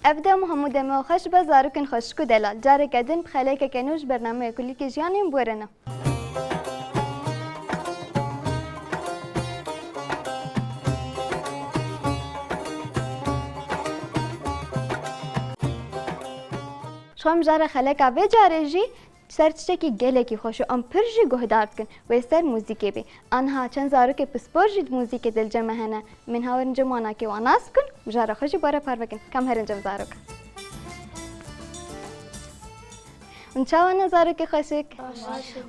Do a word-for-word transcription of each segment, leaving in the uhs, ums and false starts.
Ev dem û hemû demê we xweş be zarokên xweşik û delal. Careke din bi xelekeke nû ji bernameya Kulîlkê Jiyanê em bi we re ne. Ji xwe mijara xeleka vê carê jî ser tiştekî gelekî xweş û em pir jî guhdar dikin wê ser muzîkê bê. Aniha çend zarokê pispor jî di muzîkê de li cem me hene. Min ha werin cem wan nake wan nas bikin, mijara xwe jî bi we re parve kin. Kam herin cem zarokan. Hûn çawa ne zarokê xweşik? Baş.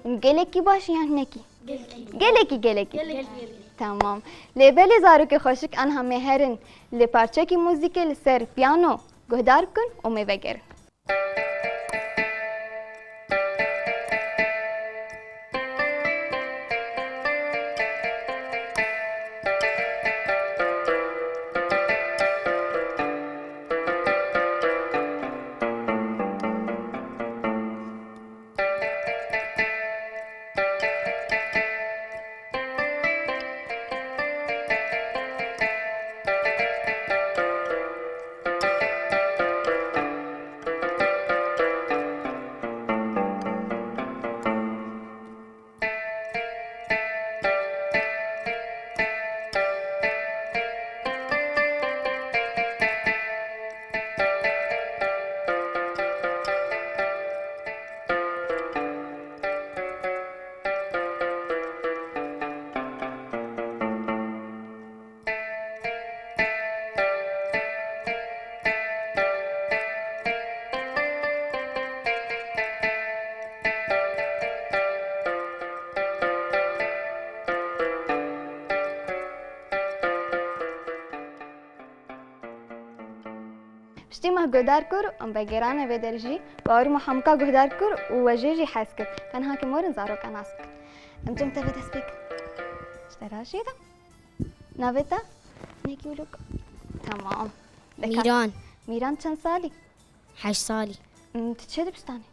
Hûn gelekî baş in yan hinekî? Gelekî. Gelekî, gelekî. Gelekî. Tamam. Lê belê zarokê xweşik, aniha me herin li parçekî muzîkê li ser piyano guhdar bikin û me vegerin. Piştî me guhdar kir û em vegerane vê derê jî, bawer me hemka guhdar kir û we jê jî hez kir. Tenha ke morin zaroka nas bikin. Em cem te ve dest pê kin. Ji te re jî de. Navê te? Nekî û Lûk. Tamam. Deka- Mîran. Mîran çend salî? Heşt salî. Hmm, tu çi dibistanê?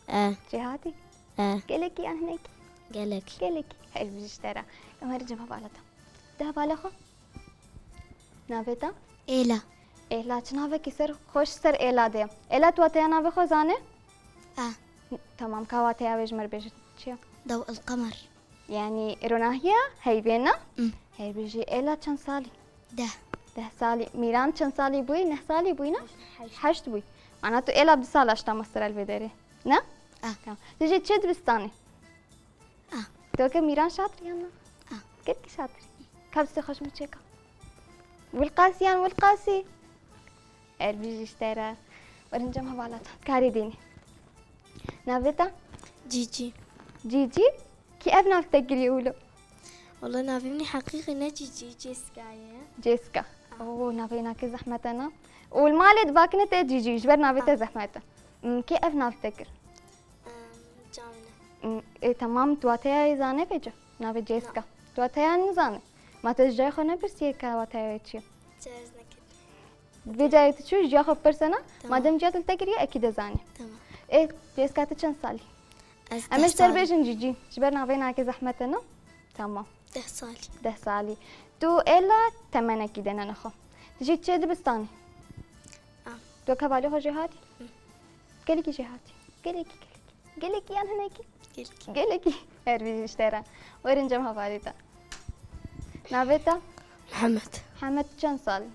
E. Cêhatî? E. Gelekî yan hinekî? Gelek. Gelekî. Her bijî ji te re. Em herin cem hevala te. De hevala xwe. Navê te? Êla. Êla, çi navekî ser xweş ser Êla de ye. Êla, tu wateya navê xwe zanê? E. Tamam, ka wateya wê ji me re bêje çi ye? Dew el qemer. Yanî ronahiya heyvê ne? Mm. Her bijî. Êla çend salî? Deh. Deh salî. Mîran çend salî bûyî? Neh salî bûyî ne? Heşt. Heşt bûyî. Mana tu Êla bi du sala ji te mestir el vê derê. Ne? Ah. Tamam. Tu jî çi dibistanê? Ah. Tu weke Mîran şatir yan na? Ah. Gelkî şatir. Ka bi xweş min çêka. Wilqasî yan Wilqasî? Her bijî ji te re. Werin cem hevalatan. Karê dênê. Navê te? Cîcî. Cîcî? Kî ev nav te kiriye wilo? Wala navê min heqîqî ne Cîcî, Cêska ye. Cêska. Ah. Oo, navê nake zehmet e na. Û li malê dibakine te Cîcî, ji ber navê te zehmet e. Hmm, kê ev nav te kir? Em, camine. Hmm, ê, temam, tu wateya yê zane vêca? Navê Cêska. Na. Tu wateya nizane? Ma te ji cayê xwe nepirsiye ka wateya wê çi ye? Cayê ez nekir. Vê cayê tu çû, ji ya xwe bipirse na? Tamam. Madem ciya tu li te kiriye, ekî de zanî. Tamam. Ê, Cêska, tu çend salî? Ez Em ê deh ji te re salî. Bêjin Cîcî. Ji ber navê nake zehmet e na? Tamam. Deh salî. Deh salî. Tu Êla temenekî de ne nexwe. Tu jî çi dibistanê? Ah. Tu wek hevalê xwe jêhatî? Hı. Gelekî jêhatî. Gelekî, gelekî. Gelekî yan hinekî? Gelekî. Gelekî. Her bijî ji te re. Werin cem hevalê te. Navê te? Mihemed. Mihemed, tu çend salî?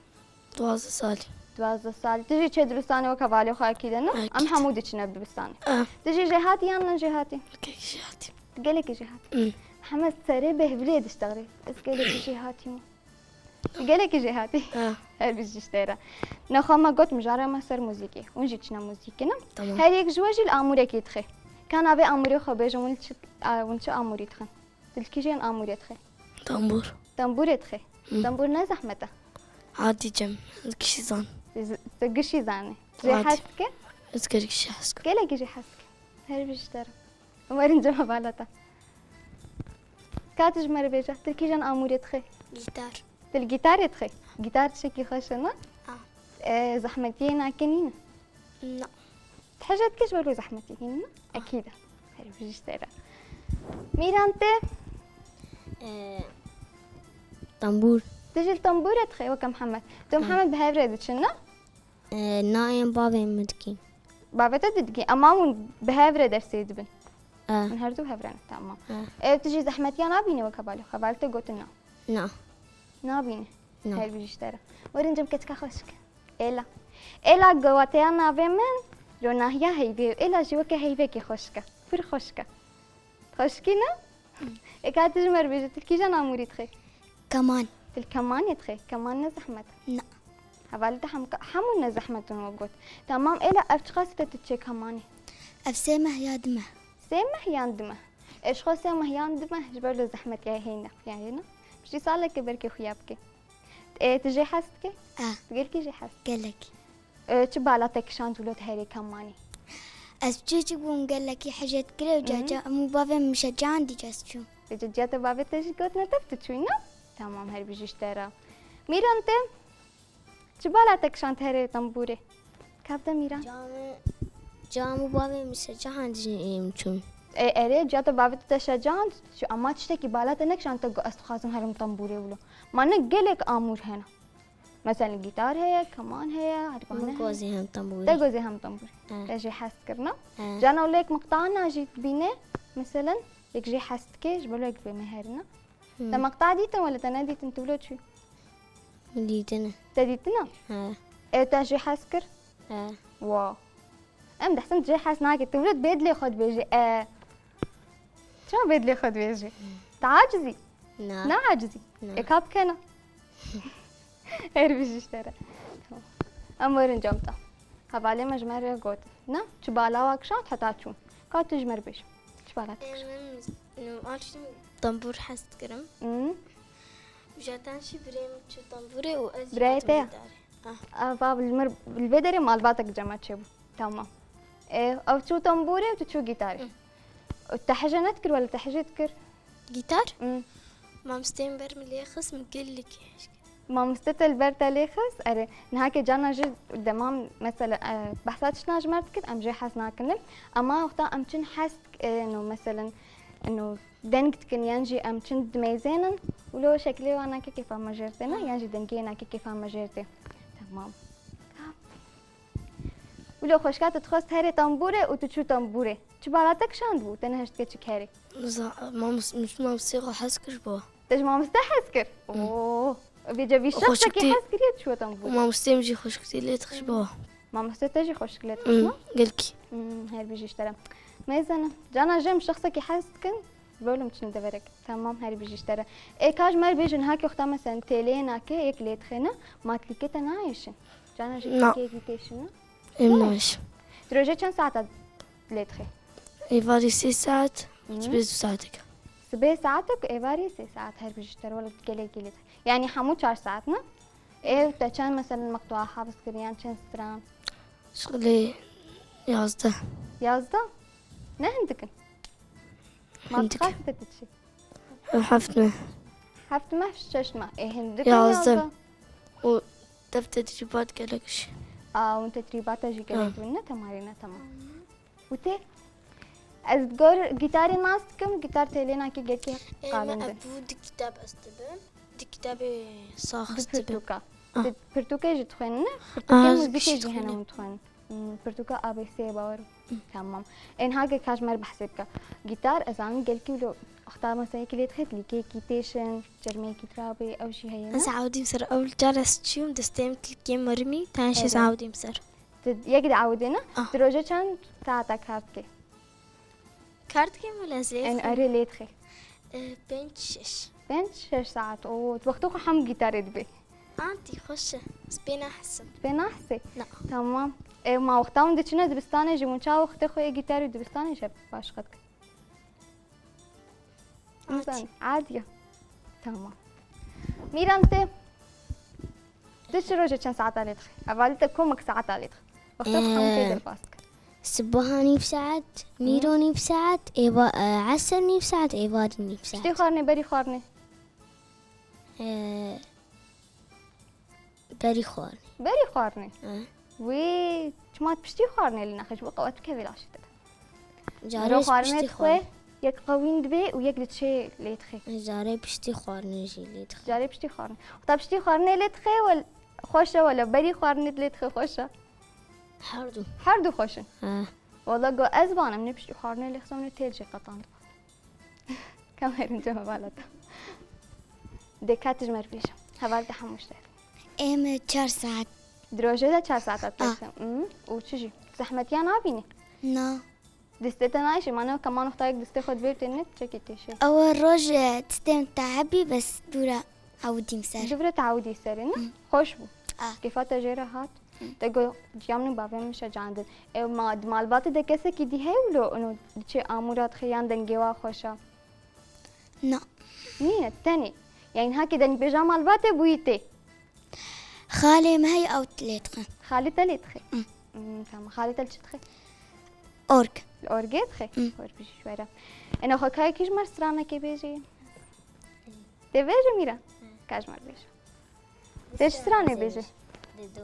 Duwazdeh salî. Duwazdeh salî. Tu jî çi dibistanê wek hevalê xwe ekî de ne? Ekî. Em hemû diçine bi dibistanê. Ah. Tu jî jêhatî yan ne jêhatî? Gelekî jêhatî. Gelekî jêhatî. Hmm. Mihemed serê bêhvilê diştexilê. Ez gelekî jêhatî me. Gelekî jêhatî. Ha. Her bijî ji te re. Nexwe me got mijara me ser muzîkê. Hûn jî çine muzîkê ne? Tamam. Her yek ji we jî li amûrekê dixe. Ka navê amûrê xwe bêjin, hûn li çi, a, hûn çi amûrî dixin? Tu li kîjan amûrê dixe? Tambûr. Tambûrê dixe. Hı. Tambûr ne zehmet e. Hadi cem, gişî zan. Tu z-, tu gişî zanî. Jê Hadi. Hez dike? Ez gelek jê hez dikim. Gelekî jê hez dike. Her bijî ji te re. Werin cem hevala te. Ka tu ji me re bêje, tu li kîjan amûrê dixê? Gîtar. Tu li gîtarê dixê? Gîtar tiştekî xweş e, ne? Ah. E, zehmetiyê nake nîne? Na. Tu hije dikî ji ber wê zehmetiyê hîn, ne? Ah. Ekîd e. Her bijî ji te re. Mîran, tu? E, tambûr. Tu jî li tambûrê dixê weke Mihemed. Tu û Mihemed bi hev re diçin, ne? Ee, nayên bavê min dikî. Bavê te didigî. Ema hûn bi hev re dersê dibin? E. Hûn her du hev re ne. Tamam. E. Ev tu jî zehmetiya nabînî wek hevalê xwe? Hevalê te gotin na. Na. Nabînî? Na. Her bijî ji te re. Werin cem keçika xweşik. Êla. Êla gowateya navê min ronahiya heyvê û êla jî weke heyvekî xweşik e. Pir xweşik e. Xweşikî ne? Ê ka tu ji me re bêje, tu li kîjan amûrî dixê? Keman. Tu li kemanê dixê? Keman ne zehmet e? Na. Hevalê te hem, hemû ne zehmet in we got. Tamam, êla ev çiqasî te tu diçê kemanê? Ev sê meh ya du meh. Sê meh yan du meh? Ê ji xwe sê meh yan du meh ji ber lê zehmetiyayê heyne, yani ne? Piştî saleke belkî xuya bike. Ê, tu jê hez dikî? E. Tu gelkî jê hez dikî? Gelek. Ê, çi bala te kişand wilo tu herê kemanî? Ez çûçik bûm, gelekî hejê dikir û Hı hı. ca hemû bavê min şecan dî ez çûm. Ê, ca te bavê te jî gotine tev tu çûyî ne? Tamam, her bijî ji te re. Mîran te çi bala te kişand herê tembûrê? Kap de Mîran. Ca min, ca min bavê min şecan dî em çûn. Ê, erê, ca te bavê te şecan, ama tiştekî bala te nekişand te got, ez dixwazim herim tembûrê wilo. Ma ne gelek amûr hene. Mesela gîtar heye, keman heye, herbane Min heye. Gozî hem tembûrî. Te gozî hem tembûrî. He. Te jê hez kirina. He. Cana wilo yek miqtana jî dibîne, mesela yek jê hez dike, ji bo wilo yek bê meherina. Hmm. Te miqta dîtin wele te nedîtin, tu wilo çû? Min dîtine. Te dîtina? He. Ê te jê hez kir? He. Wow. Em dehsin jê hez nake, tu wilo bê dilê xwe dibêjî, e. Çima bê dilê xwe dibêjî? Te acizî? Na. Na acizî? Na. Ê ka bikena. Her bijî ji te re. Tamam. Em werin cem te. Hevalê me ji me re got. Ne? Çi bala wa kişand heta çûn. Ka tu ji me re bêje. Çi bala te kişand? Min, min aştî tembûr hez dikirim. Hmm. Jatan şî birê min çû tembûrê û ez jî Birayê te ya? Gitarê. Ah. Ava li mir, li vê derê malbatek cema çêbû. Tamam. E, ev çû tembûrê û tu çû gitarê. Hı. Û te hece nedikir wele te hece dikir? Gitar? Hı. Mamosteyê min ber min lê xist, min gelekî hej kir. Mamoste te li ber te lê xist? Erê, niha ke cana jî dema mesela, e, behsa tiştna ji me re dikir, em jê hez nakin. Ema wexta em çin hez, e, no, mesela, no, deng dikin yan jî em çin dimeyzênin, wilo şeklê wana ke kêfa me jê re tê ne, yan jî dengê wana ke kêfa me jê re tê. Tamam. Wilo xweşka tu dixwest herê tembûrê û tu çû tembûrê. Çi bala te kişand bû, te nehişt ke çi kerê? Za-, mamost-, min mamosteyê xwe hez kir ji bo. Te ji mamoste hez kir? Hmm. Oo. Vêca vî şexsekî hez kiriye çû tembûrê. Mamosteyê min jî xweşikî lê dixist ji bo. Mamoste te jî xweşik lê dixist, Hmm, ne? Gelkî. Hmm, her bijî ji te re. Mêzene. Cana jê em şexsekî hez dikin, ji bo wilo em çin deverek. Tamam, her bijî ji te re. Ê ka ji me re bêjin, hakê wexta mesela têleyê nake, yek lê dixê ne, matlîkê te nayêşin. Cana jî Na. Kekekî têşin ne? Em Ne? nayêşin. Tu rojê çend saeta lê dixê? Êvarî sê saet, Hı. sibê du saetek. Sibê saetek, êvarî sê saet, her bijî ji te re, wele gelekî lê dixê. Yani hemû çar saet ne? Ê, te çend mesela meqtuwa hafz kir yan çend stran? Şixulê yazdeh. Yazdeh? Ne hindik in? Hindik. Ma tu qas te çi? Heft meh. Heft meh, şeş meh. Ê, hindik in Yazdeh. yazdeh. Û dev tedrîbat gelek jî. A, hûn tedrîbata jî gelek Ha. dibin, ne temarî, ne temam. Û tê? Ez gor gitarê nas dikim, gitar têlê nake gelkî Ê, me qalin ev bin. bû di kitab ez dibim. Di kitabê sax Di dibim. pirtûka. Ah. Di pirtûkê jî dixwînin, ne? Pirtûkê Ah, muzîkê gişt jî hene dixwînin. hûn dixwînin. Hmm, pirtûka A B C bawer. Hmm. Tamam. Ên hagê ka ji me re behsê bike. Gitar, ez zanim gelkî wilo wexta mesela yekî lê dixê, tilkeyekî têşin, çermeyekî dirabê, ew jî heye, ne? Ez awdîm ser ew car ez çûm, destê min tilkê merimî, tenê şê ez Evet. awdîm ser. Tu yek de awdê ne? Ah. Tu rojê çend saeta kar dikê? Kar dikê wele ez lê En dixwim. Erê lê dixê. Eh, pênc şeş. Pênc şeş saet. Oo, tu wextê xwe hem gitarê dibê. Antî xweş e. Ez pê nahesim. Tu pê nahesê? Na. Tamam. E, ma wexta hûn diçine dibistanê jî, hûn çawa wextê xwe yê gitar û dibistanê jî paşqe dikin? Adî. Nizanî. Adî ye. Tamam. Mîran tê. Tu çi rojê çend saeta lê dixî? Hevalî te komek saeta lê dixî? Wextê xwe hemû tê Ee, derbas dike. Sibaha nîv saet, Hı. mîro nîv saet, êva-, e, esir nîv saet, êvarî nîv saet. Piştî xwarinê, berî xwarinê? Ee, Berî xwarinê. Berî xwarinê? He. Wê, çima tu piştî xwarinê lê naxî, ji bo qewet bikeve laşê te de. Carê Miro xwarinê piştî dixwe, xwarinê. Yek qewîn dibê û yek diçê lê dixê. Carê piştî xwarinê jî lê dixê. Carê piştî xwarinê. Wexta piştî xwarinê lê dixê, wel, xweş e wele, berî xwarinê lê dixê xweş e. Her du. Her du xweş in. He. Wala go ez banim, ne piştî xwarinê lê xizam ne têl jê qetandibû. Kam herin cem hevala te. Dê ka tu ji me re bêje. Heval te hemû ji te. Êm çar saet. Di rojê de çar saet Ah. dikevin. Hmm. Û çi jî? Zehmetiya nabînî? Na. Distê te nayşê, mane ka ma noxtayek distê xwe dibê tê ne çekî têşê. Ew roj, e, tiştê min te hebî, bes dûra ewdîm ser. Dûvre te ewdî serê ne? Hı. Xweş bû. Ah. Kêfa te jê re hat. Hı. Te got, ciya min û bavê min şecaandin. Ew ma, di malbatê de kesekî dî heye wilo ino diçê amûra dixê yan dengê wa xweş a? Na. Nîne, tenê. Yani hakê dengbêja malbatê bûyî tê. Xalê me heye ew lê dixin. Xalê te lê dixê? Hı. Hmm, tamam. Xalê te li çi dixê? Org. Li orgê dixê? Hı. Hor bijî ji we re. Ena xwe kayekî ji me stranekê bêjê. Tê bêje Mîran? Hı. Ka ji me re bêje. Tê ji stranê bêje. Dido.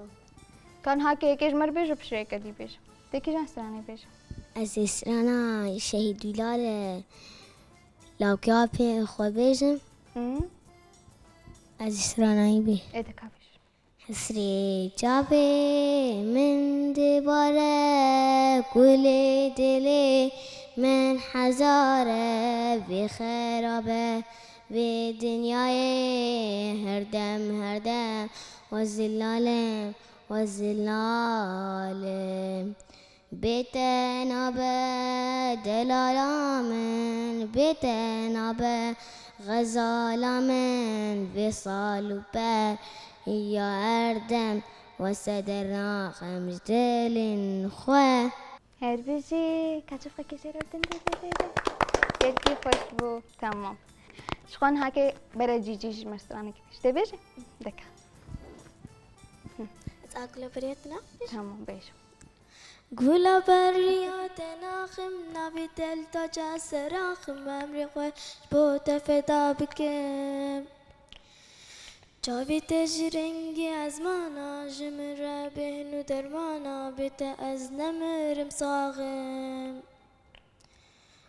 Kan hakê yekê ji me re bêje, piştre yeke dî bêje. Tê kîjan stranê bêje? Ez ê strana Şehîd Bîlal e. Lawkê apê xwe bêjim. Hı. Ez stranayî bê. Ê de ka bêj. Hisrê çavê min dibare, gulê dilê min hezare, vê xerabe, vê dinyayê herdem, herdem, we zilalim, we zilalim. Bê te nabe delala min, bê te nabe xezala min, vê sal û per ya erdem, wese dernaxim ji dilên xwe. Her bijî, ka çiv xwe kêşê re bidin, dê, dê, dê, dê. Gelkî xweş bû. Tamam. Ji xwe niha ke bere Cîcî ji me stranekî bêje. Tê bêje? Deka. Ez a gula beriya te naxim bêjim. Tamam, bêje. Gula beriya te naxim, navê te li taca seraxim, emrê xwe ji bo te feda bikim. Çavê te ji rengê ezmana, ji min re bêhn û dermana, bê te ez nemirim saxim.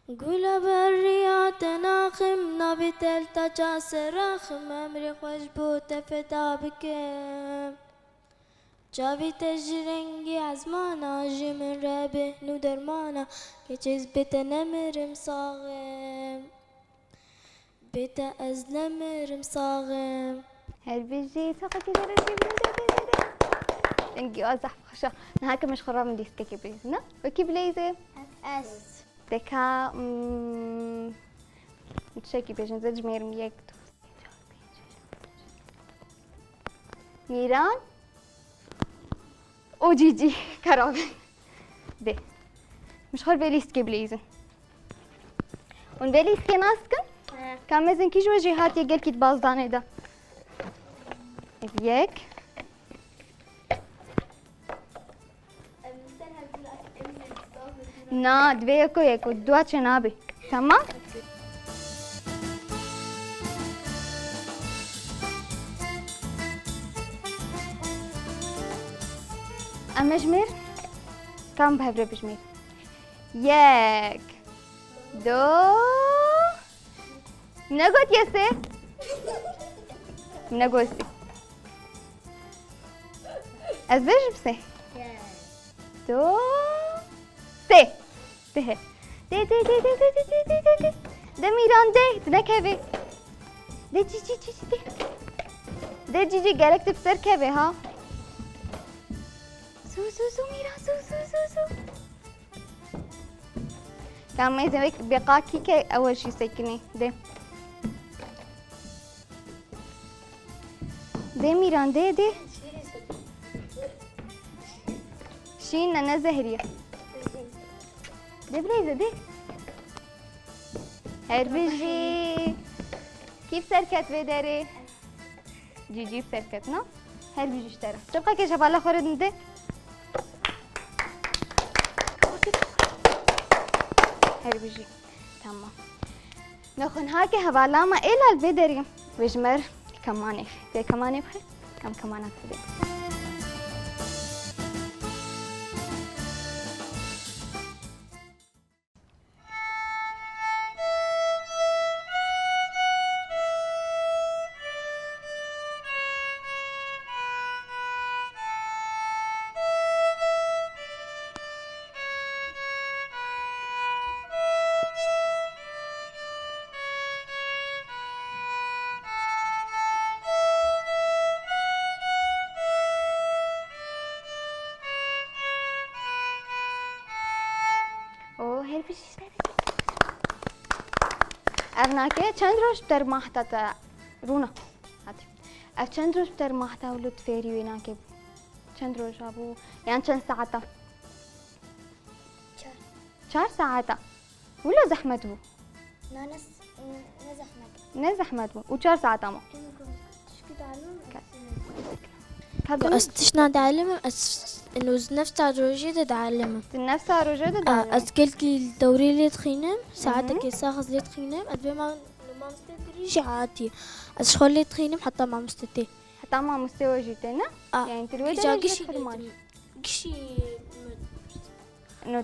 Gula beriya te naxim, navê te li taca seraxim, emrê xwe ji bo te feda bikim. Çavê te ji rengê ezmana, ji min re bêhn û dermana, keçê ez bê te nemirim saxim. Bê te ez nemirim saxim. Her bijî, çaqa kî jere jî bide, bide, bide. Dengê wa zehf xweş e. Niha ke min ji xwe re min dîskekê bileyzî, ne? Wekî bileyzê? Ez. Deka, mm, tiştekî bêjin, zê dijmêrim yek, du, sê, çar, pênc, şeş, heft, heşt. Mîran û Cîcî karavê. Dê. Min ji xwe vê lîstikê bileyzin. Hûn vê lîstikê nas dikin? He. Ka mezin kî ji we jêhatiyê gelkî di bazdanê de? Ev yek. Na, divê yeko yeko, dua çênabe. Tamam? Em bijmêr. Kam bi hev re bijmêr. Yek. Du. Min negotiye sê. Min negot sê. Ez bêjim sê. Du. Sê. Dê. Dê, dê, dê. Dê Mîran dê. Tu nekevê. Dê Cîcî, Cîcî dê. Dê Cîcî, gerek tu bi ser kevê ha. Zû, zû, zû Mîran, zû, zû, zû, zû. Tamam, ez ê wek beqakî ke ew jî sekinî. Dê. Dê Mîran, dê, dê. Şîn ne, ne zehriye. Dê bileyze, dê. Her bijî. Kî bi ser ket vê derê? Cîcî bi ser ket, na? Her bijî ji te re. Çepqekê ji hevala xwe re din dê. Her bijî. Tamam. Nexwe niha ke hevala me ê lal vê derê. Wê ji me re kemanê. Dê kemanê bixê. Em kemana xwe dê. Ev nake çend roj bi te re mah te te rûna. Hadi. Ev çend roj bi te re mah te û li fêrî wê nake bû? Çend roja bû? Yan çend saeta? Çar. Çar saeta. Wilo zehmet bû. Na, ne, ne zehmet. Ne zehmet bû. Û çar saeta ma. Tişkî dalim. Ka- Ka Ez tişna dialimim, ez eno nefsa rojê de dialimim. Tu nefsa rojê de A, dialimî? Ez gelkî dewrê lê dixînim, saetekê sax ez lê dixînim, ez bê mam-, mamostê dirî jî hatî. Ez ji xwe lê dixînim heta mamostê tê. Heta mamostê we jî tê, ne? A, Yani tu li wê gişa derê gişî jî lê xidmat. Gişî No,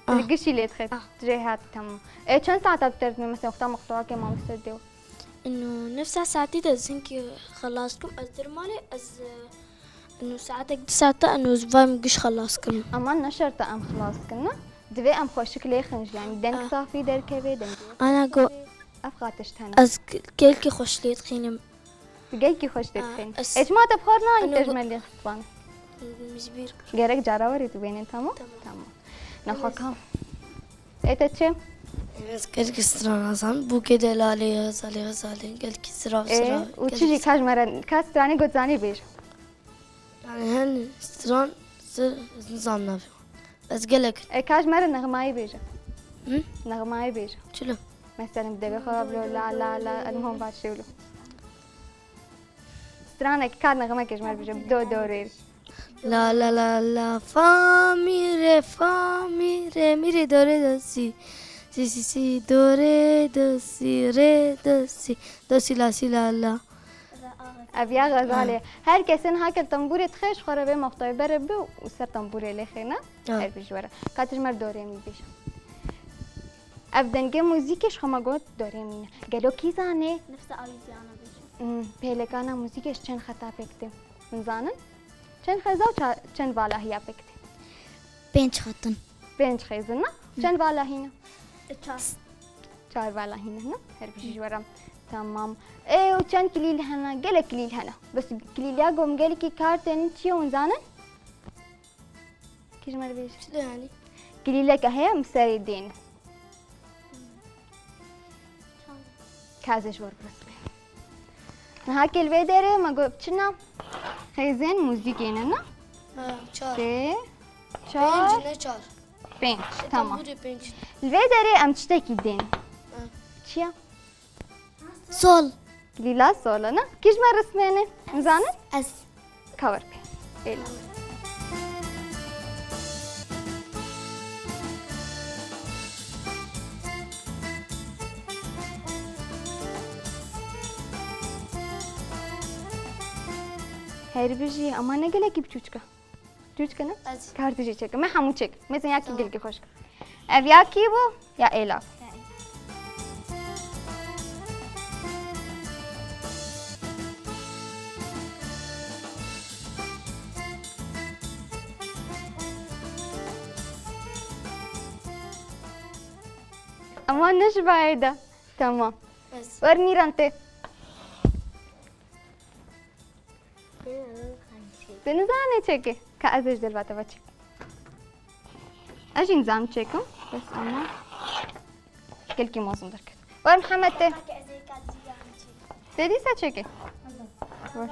Ah. Li gişî lê dixê. Ah. Dirê hat, tamam. E, çend saeta bi te re dime? Mesela, wexta mextewakê mamoste dê. Ino nefsa saetî de ez hinkî xelas kim. Ez dir malê, ez, e, ino saetek du saete ino ez vayim giş xelas kim. Ama ne şert e em xelas kin, ne? Divê em xweşik lê xin jî, yani deng Ah. safî derkeve, deng Ana go- safî. Ev xatiş tene. Ez gelkî xweş lê dixînim. Tu gelkî xweş dê Ah, dixîn. ez E, çima te bi xwe re nayî Ino te ji go- me lê xistvan? Ji bîr kir. Gerek cara werê tu bênê, tamam? Tamam. Tamam. Nexwe kam. E, te çi? Ez gelkî stran azan. Bûkê de lalê, xezalê, xezalê, gelkî sira, E, sira, û gelkî çi jî sira. Ka ji me re, ka stranê got zanî bêje. Yani hen stran sir, ez nizam navê. Ez gelek. E, ka ji me re nexmayî bêje. Hı? Nexmayî bêje. Çilo? Mesela, bi devê xwe blo, la, la, la, el hon va şewlo. Stranek kar nexmeke ji me re bêje, do, do, rê. La, la, la, la, fa, mi, re, fa, mi, re, mi, re, do, re, do, si. Si, si, si, do, re, do, si, re, do, si. Do, si, la, si, la, la. Ev ya Xezalê. Her kesên hake tembûrê dixê, ji xwe re vê mextayê bere bi û ser tembûrê lê xêne. Ha. Her bi ji we re. Ka tu ji me re do, re, mi bêje. Ev dengê muzîkê ji xwe me got do, re, mi ne. Gelo kî zanê? Nefsa awî ziyana bêje. Hmm, pêlekana muzîkê ji çend xeta pêk tê? Hûn zanin? Çend xeza û ça-, çend valahiya pêk tê? Pênc xetin. Pênc xêzin ne? Çend valahî ne? Çar. Çar valahî ne, ne? Her bijî ji we re. Tamam. Ê, û çend kilîl hene? Gelek kilîl hene. Bes kilîliya gom gelekî kar tên çi ye hûn zanin? Kî ji me re bêje? Çi de yani? Kilîleke heye em serê dêne. Ka ez ê ji we re birismê. Niha kê li vê derê me got çi ne? Xêzên muzîkê ne, ne? Ha, çar. Sê, çar. Pênc, ne çar. Pênc, tamam. Tembûrê pênc. Li vê derê em tiştekî dên. Ha. Çi ye? Sol. Lîla sol e, ne? Kî ji me rismêne? Nizanin? Ez. Ka wer pê. Êla. Her bijî, ama ne gelekî biçûçik e. Çûçik e ne? Ez. Kar tu jî çêke. Me hemû çêk. Mezin ya kî Tamam. gelkî xweş kir. Ev ya kî bû? Ya Êla. Ya Êla. Ama ne ji bayê de. Tamam. Ez. Wer mîran tê. Tu nizanî çêkî? Ka ez ê ji derva te ve çêkim. Ez jî nizam çêkim. Bes ama gelkî mezin derket. Wer Mihemed tê. Tê dîsa çêkî? Wer.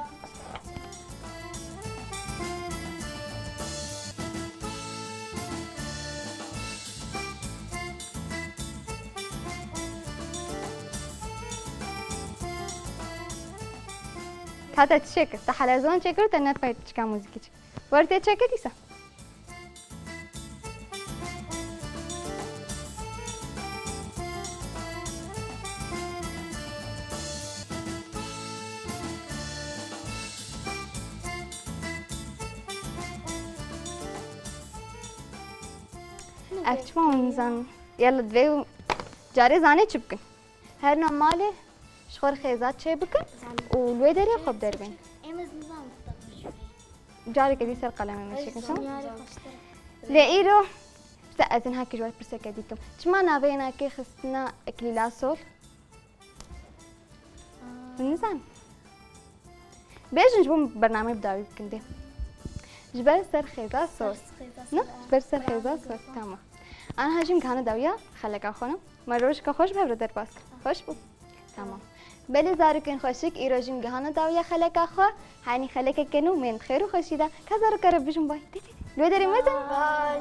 Ka te çi çêkir? Te helezon çêkir û te ne pey çika muzîkî çêkir. Wer tê çêkir dîsa. Ev çima hûn nizanin? Yalla divê carê zanê çi bikin? Herna malê ji xwe re xêza çêbikin Zanî. û li wê derê xwe bi der bên. Em ez nizanim. Careke dî ser qelemê me çêkin, tamam? Lê îro, işte ez ên heke ji we pirseke dî kim. Çima navê yê nakê xistina Eklîla Sol? Nizan. Bêjin ji bo bernameyê bi dawî bikin dê. Ji ber ser xêza Sol. Ne? Ji ber ser xêza Sol. Tamam. Aniha jî em gihane dawiya xeleka xwe ne. Me rojeka xweş bi hev re derbas kir. Xweş bû. Tamam. Belê zarokên xweşik, îro jî em gihane dawiya xeleka xwe. Henî xelekeke nû mênd xêr û xweşî de. Ka zaroka re bijin bay. Tê, tê, tê. Li wê derê mezin. Bay.